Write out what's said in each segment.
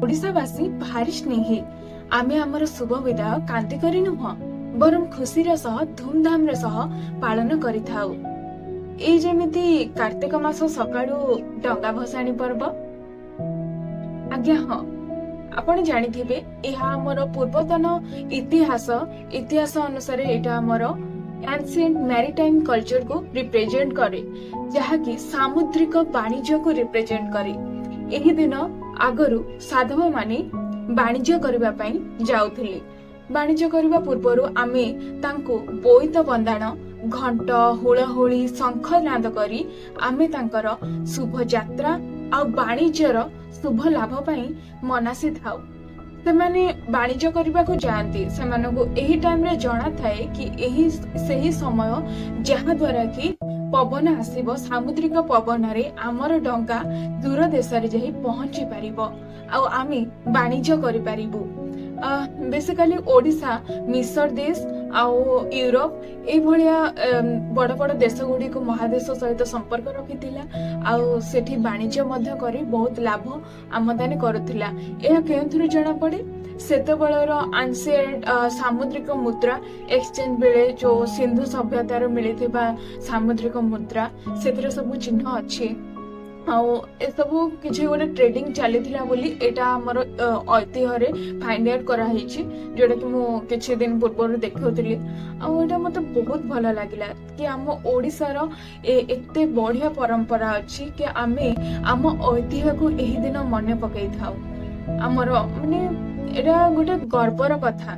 ଓଡ଼ିଶାବାସୀ ଭାରି ସ୍ନେହୀ। ଆମେ ଆମର ଶୁଭ ବିଦାୟ କାନ୍ଦି କରି ନୁହଁ, ବରଂ ଖୁସିର ସହ, ଧୁମଧାମର ସହ ପାଳନ କରିଥାଉ। ଏଇ ଯେମିତି କାର୍ତ୍ତିକ ମାସ ସକାଳୁ ଡଙ୍ଗା ଭସାଣି ପର୍ବ। ଆଜ୍ଞା ହଁ, ଆପଣ ଜାଣିଥିବେ, ଏହା ଆମର ପୂର୍ବତନ ଇତିହାସ ଅନୁସାରେ ଏଇଟା ଆମର ଆନସିଏଣ୍ଟ ମ୍ୟାରିଟାଇମ କଲଚରକୁ ରିପ୍ରେଜେଣ୍ଟ କରେ, ଯାହାକି ସାମୁଦ୍ରିକ ବାଣିଜ୍ୟକୁ ରିପ୍ରେଜେଣ୍ଟ କରେ। ଏହି ଦିନ ଆଗରୁ ସାଧବ ମାନେ ବାଣିଜ୍ୟ କରିବା ପାଇଁ ଯାଉଥିଲେ। ବାଣିଜ୍ୟ କରିବା ପୂର୍ବରୁ ଆମେ ତାଙ୍କୁ ବୋଇତ ବନ୍ଦାଣ, ଘଣ୍ଟ, ହୁଳହୁଳି, ଶଙ୍ଖ ନାଦ କରି ଆମେ ତାଙ୍କର ଶୁଭ ଯାତ୍ରା ଆଉ ବାଣିଜ୍ୟର ଶୁଭ ଲାଭ ପାଇଁ ମନାସି ଥାଉ। ସେମାନେ ବାଣିଜ୍ୟ କରିବାକୁ ଯାଆନ୍ତି। ସେମାନଙ୍କୁ ଏହି ଟାଇମରେ ଜଣା ଥାଏ କି ଏହି ସେହି ସମୟ ଯାହା ଦ୍ୱାରା କି ପବନ ଆସିବ, ସାମୁଦ୍ରିକ ପବନରେ ଆମର ଡଙ୍ଗା ଦୂର ଦେଶରେ ଯାଇ ପହଞ୍ଚି ପାରିବ ଆଉ ଆମେ ବାଣିଜ୍ୟ କରିପାରିବୁ। ବେସିକାଲି ଓଡ଼ିଶା ମିଶର ଦେଶ ଆଉ ୟୁରୋପ ଏଇଭଳିଆ ବଡ ବଡ ଦେଶ ଗୁଡ଼ିକୁ, ମହାଦେଶ ସହିତ ସମ୍ପର୍କ ରଖିଥିଲା ଆଉ ସେଠି ବାଣିଜ୍ୟ ମଧ୍ୟ କରି ବହୁତ ଲାଭ ଆମଦାନୀ କରୁଥିଲା। ଏହା କେଉଁଥିରୁ ଜଣାପଡେ? ସେତେବେଳର ଆନସିଏଣ୍ଟ ସାମୁଦ୍ରିକ ମୁଦ୍ରା ଏକ୍ସଚେଞ୍ଜ ବେଳେ ଯୋଉ ସିନ୍ଧୁ ସଭ୍ୟତାରୁ ମିଳିଥିବା ସାମୁଦ୍ରିକ ମୁଦ୍ରା, ସେଥିରେ ସବୁ ଚିହ୍ନ ଅଛି। ଆଉ ଏସବୁ କିଛି ଗୋଟେ ଟ୍ରେଡିଂ ଚାଲିଥିଲା ବୋଲି ଏଇଟା ଆମର ଐତିହ୍ୟରେ ଫାଇଣ୍ଡ ଆଉଟ୍ କରାହେଇଛି, ଯୋଉଟା କି ମୁଁ କିଛି ଦିନ ପୂର୍ବରୁ ଦେଖାଉଥିଲି। ଆଉ ଏଇଟା ମତେ ବହୁତ ଭଲ ଲାଗିଲା କି ଆମ ଓଡ଼ିଶାର ଏତେ ବଢିଆ ପରମ୍ପରା ଅଛି କି ଆମେ ଆମ ଐତିହ୍ୟକୁ ଏହି ଦିନ ମନେ ପକେଇଥାଉ। ଆମର ମାନେ ଏଇଟା ଗୋଟେ ଗର୍ବର କଥା।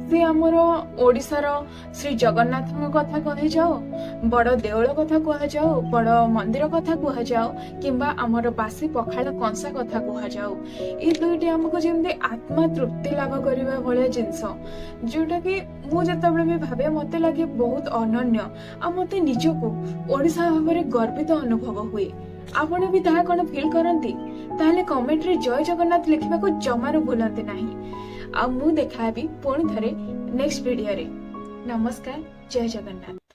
ସେ ଆମର ଓଡ଼ିଶାର ଶ୍ରୀ ଜଗନ୍ନାଥଙ୍କ କଥା କୁହାଯାଉ, ବଡ ଦେଉଳ କଥା କୁହାଯାଉ, ବଡ ମନ୍ଦିର କଥା କୁହାଯାଉ କିମ୍ବା ଆମର ବାସି ପଖାଳ କଂସା କଥା କୁହାଯାଉ, ଏଇ ଦୁଇଟି ଆମକୁ ଯେମିତି ଆତ୍ମା ତୃପ୍ତି ଲାଭ କରିବା ଭଳିଆ ଜିନିଷ, ଯୋଉଟା କି ମୁଁ ଯେତେବେଳେ ବି ଭାବେ, ମତେ ଲାଗେ ବହୁତ ଅନନ୍ୟ ଆଉ ମତେ ନିଜକୁ ଓଡ଼ିଶା ଭାବରେ ଗର୍ବିତ ଅନୁଭବ ହୁଏ। ଆପଣ ବି ତାହା କଣ ଫିଲ୍ କରନ୍ତି? ତାହେଲେ କମେଣ୍ଟରେ ଜୟ ଜଗନ୍ନାଥ ଲେଖିବାକୁ ଜମାରୁ ଭୁଲନ୍ତି ନାହିଁ। ଆଉ ମୁଁ ଦେଖାହେବି ପୁଣି ଥରେ ନେକ୍ସଟ ଭିଡିଓରେ। ନମସ୍କାର, ଜୟ ଜଗନ୍ନାଥ।